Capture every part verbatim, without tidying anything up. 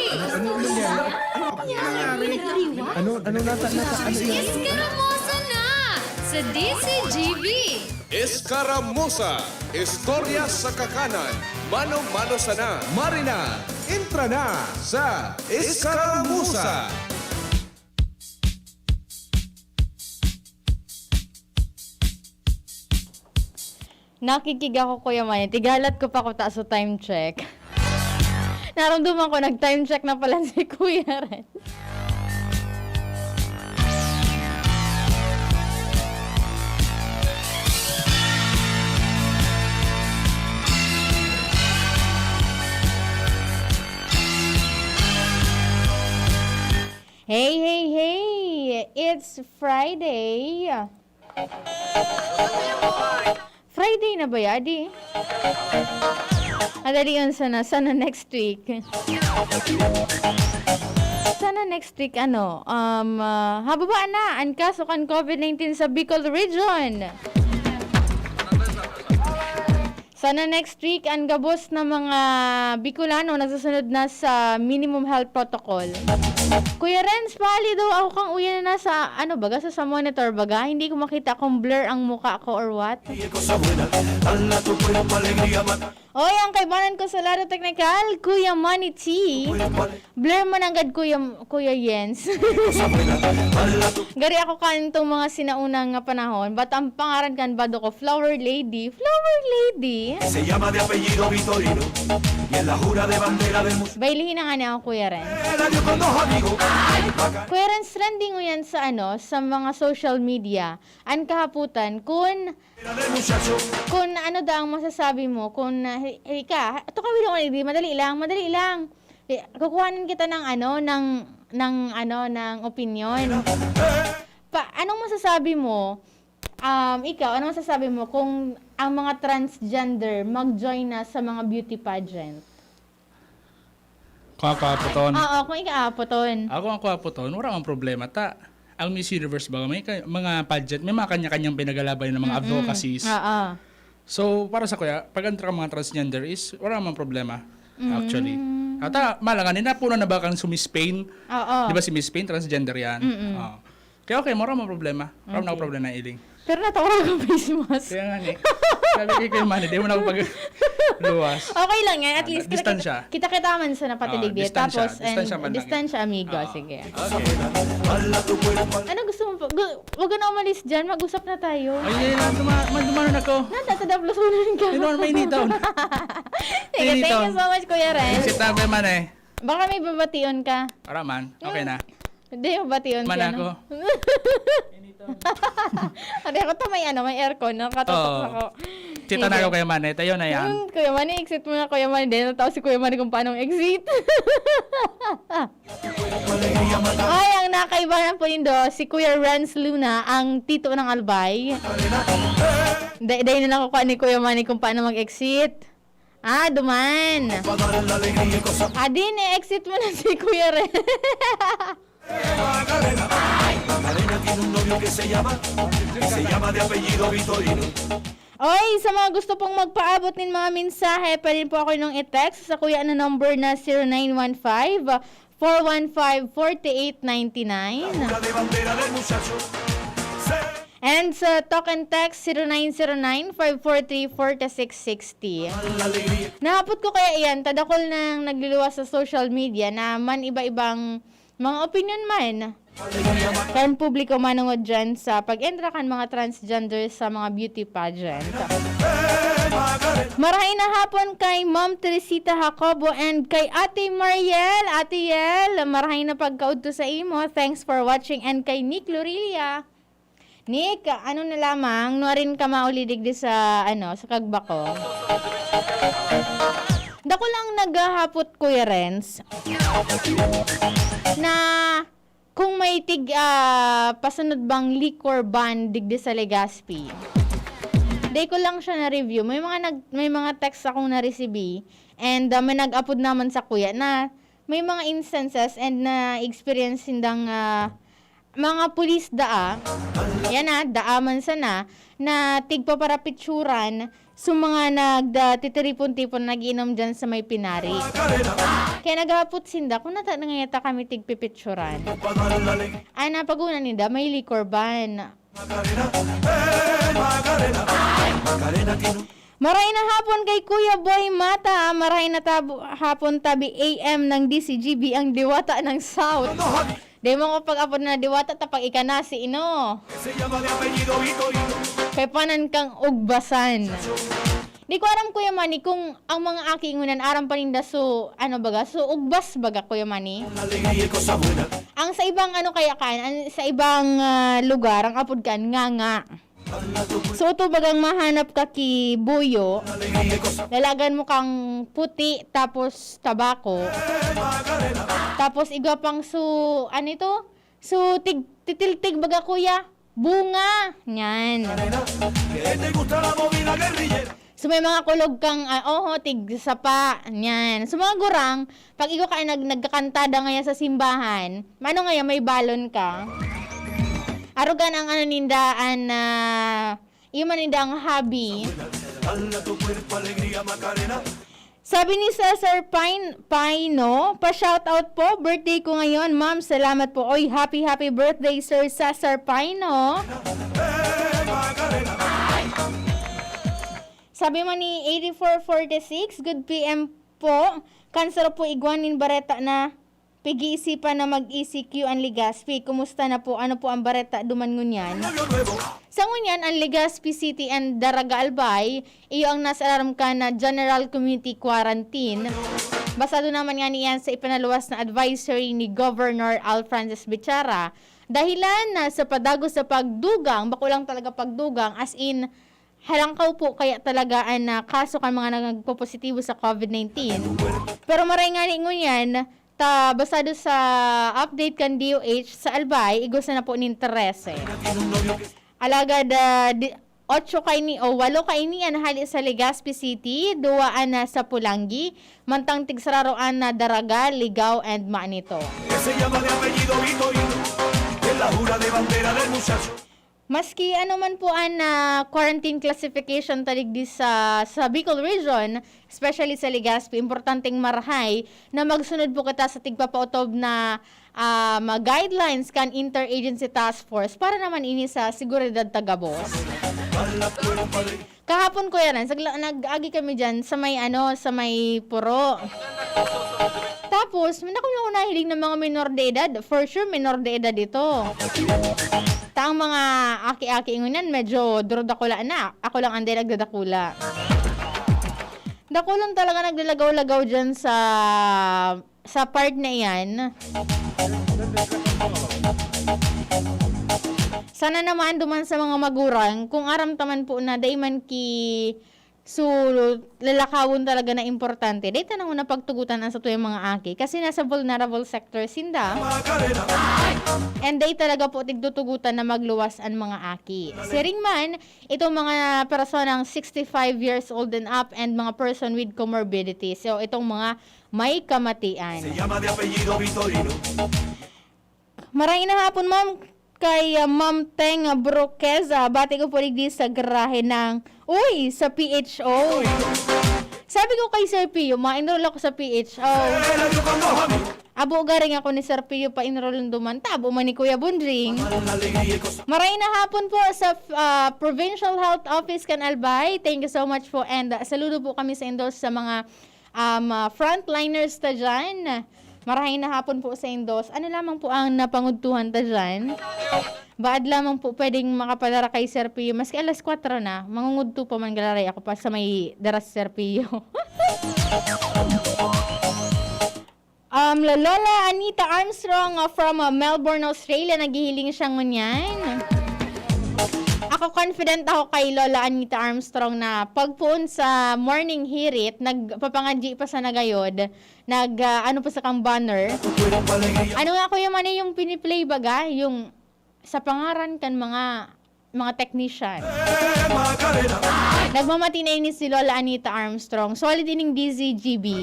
Ano, ano nangyari? Ano, ano nangyari? Ano, ano nata-, nata-, ano yun? Eskaramosa na sa D C G B. Eskaramosa, istorya sa kakanan, mano-mano sana. Marina, entra na sa Eskaramosa. Nakikig ako, Kuya Manny. Tigalat ko pa kuta sa time check. Naramdaman ko, nag-time check na pala si Kuya Ren. Hey, hey, hey! It's Friday. Friday na ba ya, di? Madali yun sana. Sana next week. Sana next week, ano, um, ah, hababa na an kaso kan covid nineteen sa Bicol Region. Sana next week, an gabos na mga Bicolano nagsusunod na sa minimum health protocol. Kuya Renz, pali daw ako kang uya na sa, ano baga, sa, sa monitor baga. Hindi ko makita kung blur ang mukha ko or what. Oy, ang kaibanan ko sa Lado Teknikal, Kuya Manny T. Blur man nanggad, Kuya, Kuya Jens. Gari ako kanitong mga sinaunang nga panahon, but ang pangaran kan bado ko, Flower Lady. Flower Lady? Se llama de apellido Vitorino y en la jura de bandera del mus- Baylihin na nga niya ako, Kuya Ren. La dio con dos amigos. Kuya Ren, trending mo yan sa, ano, sa mga social media. An kahaputan, kun, kun ano daw ang masasabi mo, kun, ah, hi-, hi-, ka, ito ka, Wilong, di, madali lang, madali lang. Eh, kukuhanan kita ng ano, ng, ng ano, ng opinyon. Pa, anong masasabi mo? Um, ikaw, anong masasabi mo kung ang mga transgender mag-join na sa mga beauty pageant? Kung ako apoton. Oo, kung ika apoton. Ako ang kuapoton, wala mang problema ta. Ang Miss Universe ba, may ka-, mga pageant, may mga kanya-kanyang pinaglalabay ng mga Mm-mm. advocacies. Oo. So, para sa kuya, pag entra ka mga transgender is, wala namang problema, Mm. actually. At, ah, malangan, napuna na ba kang si Miss Spain? Oo. Di ba si Miss Spain, transgender yan? Mm-mm. Oo. Kaya okay, wala namang problema. Wala namang Okay. problema na iling. Pero natawa ka face mask. Kaya nga ni. Sabi ko kay Manny, di mo na ako pag-luwas. Okay lang yan. At Ah, least, kita, distansya. kita, kita-kita man sa napatilig Ah, din. distansya. Tapos, Distansya and man lang. distansya, amigo. Ah. Sige. Okay. Ano gusto mo pa? Gu-, wag ka na umalis dyan. Mag-usap na tayo. Ay, ay, ay, duma-, man, dumanon ako. Nata, tadaplos mo na rin ka. Hindi naman mainiton. Sige, thank you Mainiton. so much, Kuya Ren. Isip na ako yung man eh. Baka may babation ka. Wala man. Okay Hmm. na. Hindi, babation Man ka, ako. no? Hindi, ako to may ano, may aircon. Nakatutok Oo. ako. Kita Hindi. na ako kay Manny. Tayo na yan. Hmm, Kuya Manny, exit mo na, Kuya Manny. Dahil natawa si Kuya Manny kung paano ang exit. Ay, ang nakaiba na po yun do, si Kuya Renz Luna, ang tito ng Albay. Day, day na lang kukuha ni Kuya Manny kung paano mag-exit. Ah, duman. Adin, i-exit mo na si Kuya Ren. Macarena tiene un novio que se llama, que se llama de apellido Vitorino. Oy, sa mga gusto pong magpaabot nin mga mensahe, pwede po ako nung i-text sa kuya na number na zero nine one five, four one five, forty-eight ninety-nine. La jura de bandera del muchacho. Se- And sa talk and text, zero nine zero nine, five four three, forty-six sixty. Nahapot ko kaya iyan, tadakol nang nagluluwas sa social media na man iba-ibang mga opinion man kan publiko manungod dyan sa pag-entra kan mga transgender sa mga beauty pageant. Marahay na hapon kay Ma'am Teresita Jacobo and kay Ate Mariel. Ate Yel, marahay na pagkaudto sa imo. Thanks for watching. And kay Nick Lorilia. Nick, ano na lamang, nuarin ka mauli digdi sa, ano, sa Kagbako. Dako lang naghahapot, Kuya Renz, na kung may tig-, ah, pasunod bang liquor ban digdi sa Legazpi. Day ko lang siya na-review. May mga nag-, may mga text akong na-receive, and, ah, may nag-apod naman sa kuya na may mga instances and na-experience sindang, ah, mga pulis daa, yan na, daa man sana, na tigpaparapitsuran So, mga nagda-, titiripon-tipon, nag-iinom dyan sa may Pinari. Kaya naghapot sinda kung nata-, nangayata kami tigpipitsuran. Ay, napaguna ninda, may liquor ban. Maray na hapon kay Kuya Boy Mata, maray na tab-, hapon tabi A M ng D C G B ang Diwata ng South. Di mo ko pag-apod na Diwata, tapag ika na si Ino. Pepanan kang ugbasan. Di ko aram, Kuya Manny, kung ang mga aki ngunan aram pa ninda, so, ano baga, so, ugbas baga, Kuya Manny? Ang sa ibang, ano kaya kan, ang sa ibang, ah, lugar, ang apod kan, nganga. So, ito bagang mahanap ka ki Buyo, lalagan mo kang puti, tapos tabako, tapos igwa pang su-, ano ito? Su-, tig-, titiltig baga, Kuya. Bunga. Yan. So, may mga kulog kang, ah, oho, tig sapa. Yan. So, mga gurang, pag igwa ka nag-, nagkakantada ngayon sa simbahan, ano ngayon, may balon ka? Arugan ang ano ninda, an, ah, iyo man ninda ang hobby. Sabi ni Cesar Pine, Paino, pa-shoutout po, birthday ko ngayon, ma'am. Salamat po. Oy, happy, happy birthday, Sir Cesar Paino. Sabi man ni eighty-four forty-six, "Good P M po. Kansaro po igwa nin bareta na pig-iisipan na mag-E C Q an Legazpi. Kumusta na po? Ano po ang bareta duman ngunyan?" Sa ngunyan, ang Legazpi City and Daraga Albay, iyo ang nasa alarm ka na general community quarantine. Basado naman nga niyan sa ipinaluwas na advisory ni Governor Al Francis Bichara. Dahilan na sa padagos sa pagdugang, bako lang talaga pagdugang, as in, halangkaw po kaya talaga an, ah, kaso kan mga nagpopositibo sa COVID nineteen. Pero maray nga ni ngunyan, ta, basado sa update kan D O H sa Albay, igwa sana po nin trese. Alagad, ah, di, otso kaini o walo kaini an hali sa Legazpi City, duwa an, ah, sa Polangui, mantang tigsararo an, ah, Daraga, Ligao, and Manito. Que se llama de apellido Vitorino, que es la jura de bandera del muchacho. Maski ano man po an, ah, quarantine classification ta digdi sa, sa Bicol Region, especially sa Legazpi, importanteng marahay na magsunod po kita sa tigpapautob na, ah, mga guidelines kan Interagency Task Force para naman ini sa seguridad ta gabos. Kahapon, Kuya Ran, sagla-, nag-agi kami dyan sa may, ano, sa may puro. Tapos, may ako lang nahiling ng mga minor de edad. For sure, minor de edad ito. Ta ang mga aki-aki ngunyan, medyo durodakula na. Ako lang ang di nagdadakula. Dakulang talaga naglalagaw-lagaw dyan sa sa part na iyan. Sana naman duman sa mga magurang, kung aram ta man po na dai man ki, so, lalakawon talaga na importante, dai ta na muna pagtugotan ang satuyang mga aki, kasi nasa vulnerable sector sinda. And dai talaga po tigtutugotan na magluwas an mga aki. Siring man, itong mga personang sixty-five years old and up and mga person with comorbidities. So, itong mga may kamatian. Se llama de apellido Vitorino. Maray na hapon, ma'am, kay, ah, Ma'am Teng, ah, Broqueza. Bati ko po digdi sa garahe ng, uy, sa P H O. Sabi ko kay Sir Pio, ma-enroll ako sa P H O. Abo garing ako ni Sir Pio pa-enroll duman. Tabo man ni Kuya Bundring. Maray na hapon po sa, ah, Provincial Health Office kan Albay. Thank you so much po. And, ah, saludo po kami sa indos sa mga um, ah, frontliners ta dyan. Marahay na hapon po sa indos. Ano lamang po ang napangudtuhan ta dyan? Baad lamang po pwedeng makapadara kay Sir Pio. Maski alas kwatro na, mangungudto pa man galaray ako pa sa may dara si Sir Pio. Um, Lola Anita Armstrong, uh, from, uh, Melbourne, Australia, naghihiling siya ngunyan. Ako, confident ako kay Lola Anita Armstrong na pagpoon sa morning hirit, nagpapangadyi pa sa nagayod, nag, ah, ano pa sa kang banner. Ano nga, Kuya Manny, yung piniplay baga? Yung sa pangaran kan mga, mga technician. Nagmamati na ini si Lola Anita Armstrong. Solid ining D Z G B.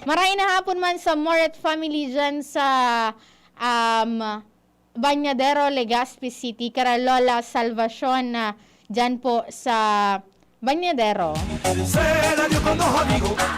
Maray na hapon man sa Moret family dyan sa, um, Bañadero, Legazpi City, kara Lola Salvacion na dyan po sa Banyadero.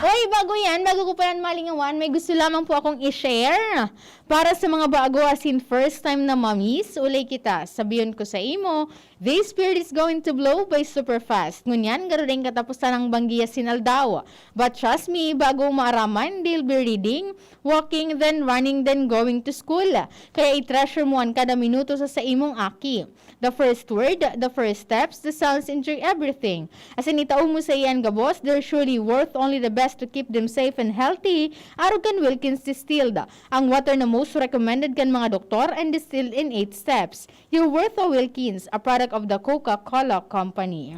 Oy, bago yan, bago ko pa yan malingawan, may gusto lamang po akong i-share para sa mga bago, as in first time na mamis, ulay kita. Sabiyon ko sa imo, this spirit is going to blow by super fast. Ngunyan, garo ding katapusan ang banggiya sinaldaw. But trust me, bago maaraman, they'll be reading, walking, then running, then going to school. Kaya i-treasure mo an kada minuto sa saimong aki. The first word, the first steps, the sounds enjoy everything. Asin itao mo sa iyan gabos, they're surely worth only the best to keep them safe and healthy, arog kan Wilkins Distilled. Ang water na most recommended kan mga doktor and distilled in eight steps. You're worth a Wilkins, a product of the Coca-Cola Company.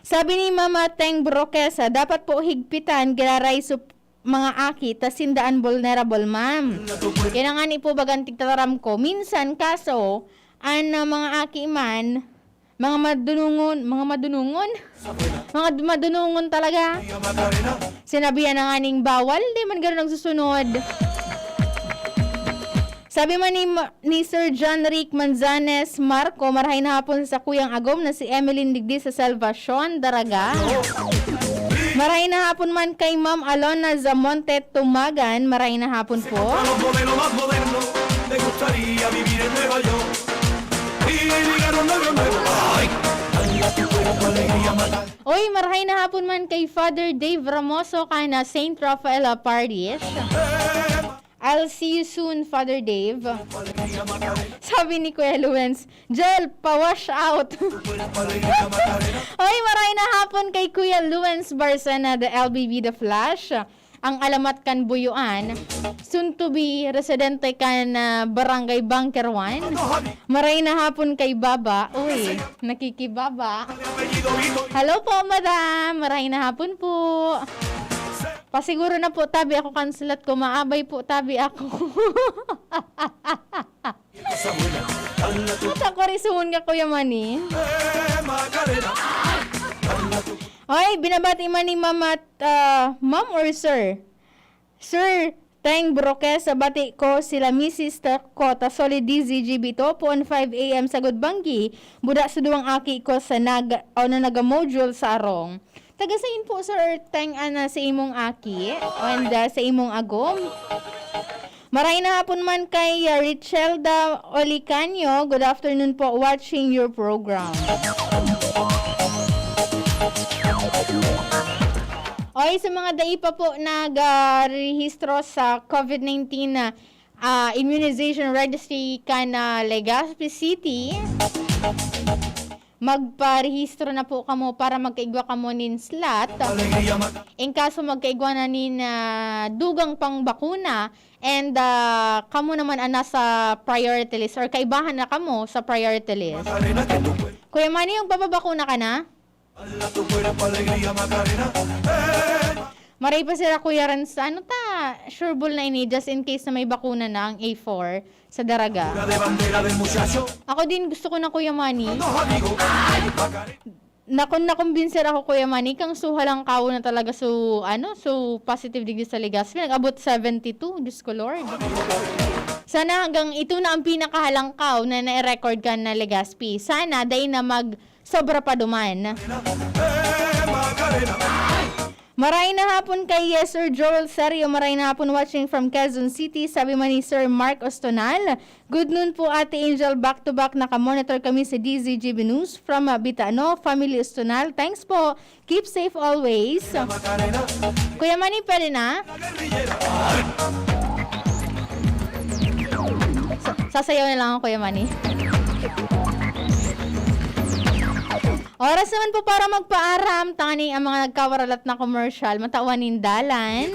Sabi ni Mama Teng Broquesa, dapat po higpitan, giraray sup-, mga aki, ta sinda an vulnerable, ma'am. Yan ang ani po bagang tigtataram ko. Minsan, kaso, an, ah, mga aki man, mga madunungon, mga madunungon? Mga d-, madunungon talaga. Sinabihan na nga ning bawal, di man gano'n nagsusunod. Sabi man ni Ma-, ni Sir John Rick Manzanes Marco, "Marahay na hapon sa kuyang agom na si Emeline digdi sa Salvacion, Daraga." Marahay na hapon man kay Ma'am Alona Zamonte Tumagan, marahay na hapon po. Oy, marahay na hapon man kay Father Dave Ramoso, kana Saint Rafael Parish. I'll see you soon, Father Dave. Sabi ni Kuya Luens, "Jel, pa-wash out." Oy, maray na hapon kay Kuya Luens Barcena, the L B B The Flash. Ang alamat kan Buyuan, soon to be residente kan, ah, Barangay Bunker one. Maray na hapon kay Baba. Uy, nakikibaba. Hello po, madam. Maray na hapon po. Pasiguro na po, tabi ako kan sulat ko. Maabay po, tabi ako. Ata ko rin suhon ka, Kuya Manny. Oy, binabati man ni Mama, ah, Ma'am or Sir? Sir Teng Broquesa, bati ko sila Misis ta-, ko ta solid D Z G B two po on five A M sa Gudbanggi. Buda sa duwang aki ko sa nag-, o na naga-module sa Arong. Taga sain po, Sir Teng, ana sa imong aki and, ah, sa imong agom? Maray na hapon man kay, ah, Richelda Olicanio. Good afternoon po, watching your program. Oy, sa mga dai pa po nag, ah, rehistro sa COVID nineteen na, ah, immunization registry kan, ah, Legazpi City, magparehistro na po kamo para magkaigwa kamo nin slot. In kaso magkaigwa na nin, ah, dugang pang bakuna, and, ah, kamo naman ang nasa priority list or kaibahan na kamo sa priority list. Kuya Manny, yung bababakuna ka na? Maray pa sila, Kuya Renz, ano ta, sure ball na ini, just in case na may bakuna na ang A four sa Daraga. Ako din, gusto ko na, Kuya Manny. Nakon-, nakumbinser ako, Kuya Manny, kang so halangkaw na talaga, so, ano, so positive digdi sa Legazpi. Nag-abot seventy-two, Diyos ko, Lord. Sana hanggang ito na ang pinakahalangkaw na na-record ka na Legazpi. Sana, dai na mag sobra pa duman. Maray na hapon kay, yes, Sir Joel Serio. Maray na hapon, watching from Quezon City. Sabi man ni Sir Mark Ostonal, "Good noon po, Ate Angel. Back to back, naka-monitor kami sa D Z G B News from, uh, Bitano. Family Ostonal. Thanks po. Keep safe always." Kuya Manny, pwede na? Sa-, sasayaw na lang ako, Kuya Manny. Oras naman po para magpaaram. Tangani ang mga nagkawaralat na commercial. Matawan nin dalan.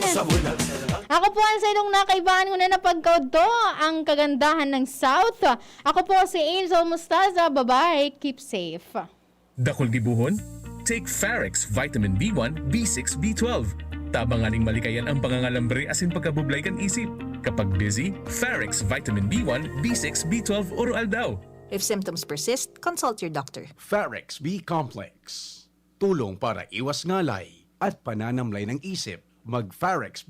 Ako po ang sa ilong na kaibahan ko na napagkaudto ang kagandahan ng South. Ako po si Angel Mostaza. Bye-bye. Keep safe. Dakul gibohon? Take Farex Vitamin B one, B six, B twelve. Tabang nganing malikayan ang pangangalambre asin pagkabublay kan isip. Kapag busy, Farex Vitamin B one, B six, B twelve oro-aldaw. If symptoms persist, consult your doctor. Farex B Complex. Tulong para iwas ngalay at pananamlay ng isip. Mag Farex